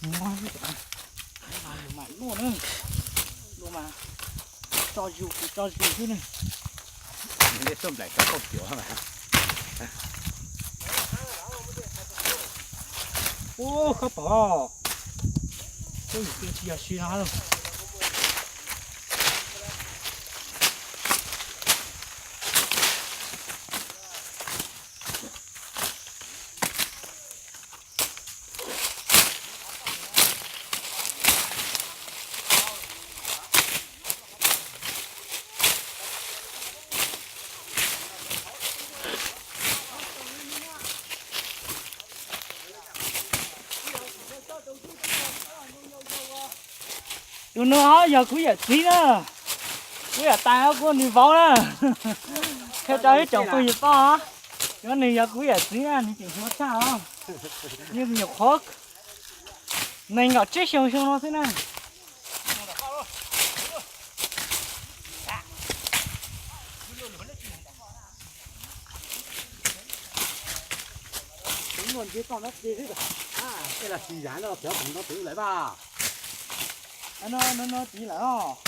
Mas luag mas noj na, luag mas tso zus kuv tso zus xwb ne. Nws tuaj nplaim cov kauj cuav mas. Ub, khaub pom, koj yus tias tsis yog si no. Tus no yog kuv yawm txiv na, kuv yawm tais kuv nws vauv na. Qhia rau ib tsoom phooj ywg paub, tus no nws yog kuv yawm txiv na, nws tseem hluas tshaj os. Yeej nyuam qhuav nees nkaum tsib xyoo xyoo no xwb na. Tus no ntsia toj no ces, tej los tsis yam no, pem no pem lawm mas. No no no tsis lawm os.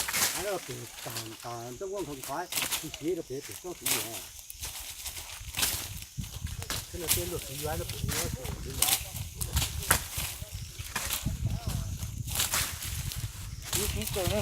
Pem tag tag nroj nkuaj nkhoo qhov tsis siv rau pem pem tsob txiv yog. Tej no tej luaj txiv yuav no pem yuav tsis txiv yog. Kuv siv tsees na.